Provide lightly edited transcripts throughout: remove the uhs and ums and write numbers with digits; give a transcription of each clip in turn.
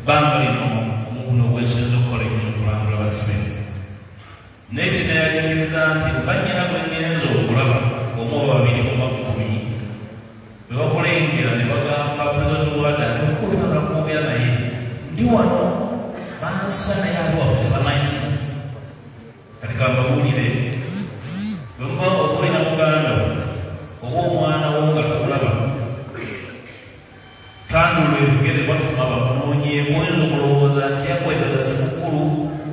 Bbanga lino omuguno ogwensinza okukola ennyo okulambula basibe. Naye kineyaliikiriza nti bannyina gwe ngenze okulaba omu oba babiri oba 10 bwe bakulengera ne bagamba prison warder nti omukulu twagala kwogera naye, ndi wano bansiba naye ali waffe tebamanyi. Kati kambabuulire, bwe muba oba olina muganda wo oba omwana wo nga tomulaba, tandulula ebigere batuma bamunoonyeeko. Oyinza okulowooza nti yakuweereza Ssekukkulu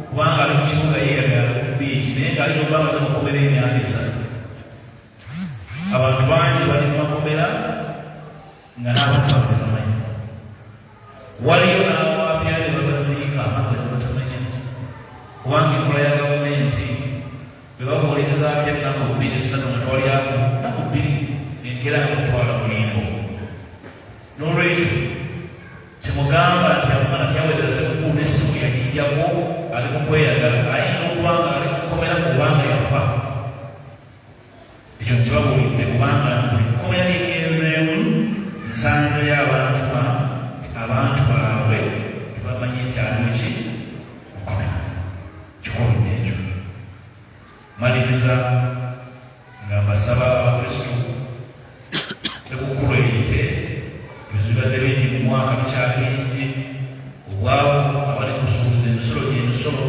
kubanga ali mu kibuga yeeyagala ku bbiici, naye ng'alina okuba amaze mukomera emyaka 3. Abantu bangi bali mu makomera nga n'abantu abo tebamanyi. Waliyo n'abaafya ne babaziika abantu ne batamanya, kubanga enkola ya gavumenti bwe babuulirizaako ennaku 2 3 nga tewali ako nnaku 2 enkeera nga kutwala mulimbo. N'olwekyo temugamba nti amala tyaweereza Ssekukkulu n'essimu yagijjako ali mu kweyagala. Ayinza okuba nga ali mu kkomera oba nga yafa. Ekyo nkibabuulidde kubanga nti buli kkomera lye ngenzeemu nsanzeeyo abantu abantu baabwe tebamanyi nti ali muki mu kkomera. Kikulu nnyo ekyo. Maliriza nga mbasaba Abakristu Ssekukkulu eyite. Ebizibu bibadde bingi mu mwaka, bikyali bingi, obwavu, abali kusuubuza emisolo gy'emisolo,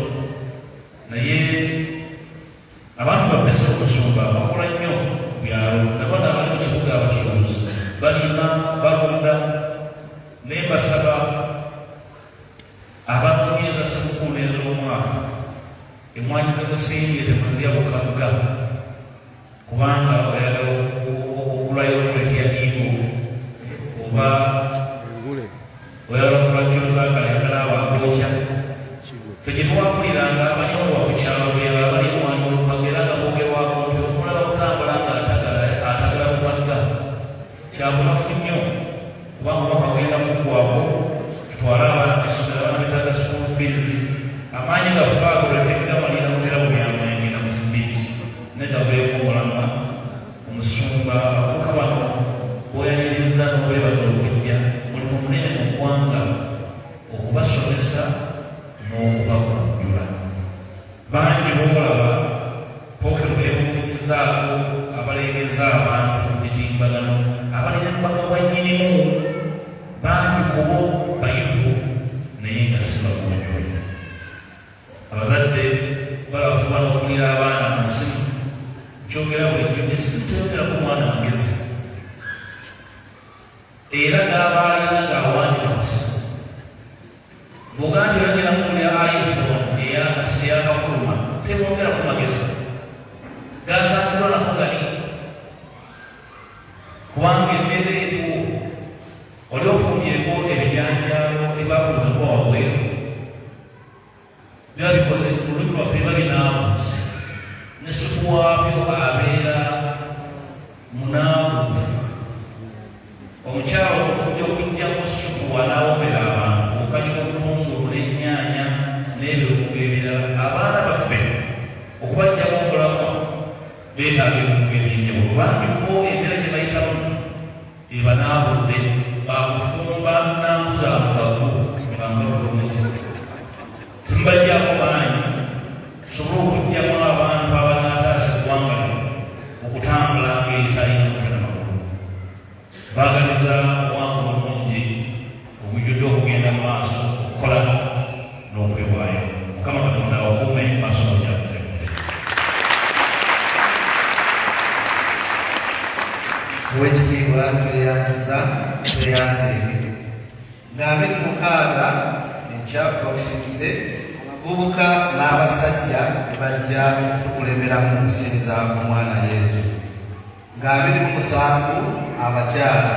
naye abantu baffe si omusumba bakola nnyo ku byalo, nabano abali mu kibuga abasuubuzi balima, balunda. Naye mbasaba abanoonyereza Ssekukkulu n'ez'omwaka, emmwanyi zemusimbye temuzirya bukagga, kubanga oyagala okugulayo kuleti ya Eagle oba oyagala kugula kiro zakalekala awagookya. Ffe gye twakuliranga abanyolwa ku kyalo beebo abali emwanyi olukaga, era nga boogerwako nti omulaba kutambula nga atagala lukagga. Kyabunafu nnyo kubanga omwaka gugenda kuggwako, tutwale abaana mu ssomero, abaana betaaga school fees. Amaanyi gaffe ago tuleke gamalira mu birabo bya mwenge na muzimbiiki, ne gaveeko omulamwa. Omusumba, abavubuka bano boyaniriza n'obeebaza okujja, mulimu munene mu ggwanga okubasomesa n'okubagunjula. Bangi boolaba Pokero beemulugunyizaako abalengezza abantu ku mitimbagano abalina bubaka bwa nnyinimu, bangi ku bo bayivu naye nga si bagunjule. Abazadde balafuba n'okugulira abaana amasimu. Nkyogera bulijjo, essimu teyongerako mwana magezi, era g'aba alina g'awaanira ku ssimu. Bw'ogamba nti oyagala kugulira iPhone eyakafuluma, temwongerako magezi gasangibwa nako gali, kubanga embeera eriwo oli ofumbyeko ebijanjaalo ebyakulumeko wabweru biba bikoze mu lulimi lwaffe biba binaabuuse, ne supu waabyo abeera munaabuufu. Omukyala okufuja okugyamu supu wanaawomera abantu okanya obutungulu n'ennyaanya n'ebirungo ebirala. Abaana baffe okubajjamu omulamwa beetaaga ebirungo eby'enjawulo. Bangi bo embeera gye bayitamu ebanaabudde bakufumba nanku za mugavu nga mba bulungi. Temubajjaako maanyi, tusobole okuggyamu abantu abanaataasa eggwanga lino okutambula ng'etalina mutwe na magulu. Mbaagaliza omwaka omulungi ogujjudde okugenda mu maaso, okukola n'okwewaayo. Mukama Katonda abakuume maaso n'ojakuteekute. Owekitiibwa, tweyanziza, tweyanzeege. Nga 26 enkya, Boxing Day, abavubuka n'abasajja bajja okutukulemberamu okusinza omwana Yezu. Nga 27 abakyala.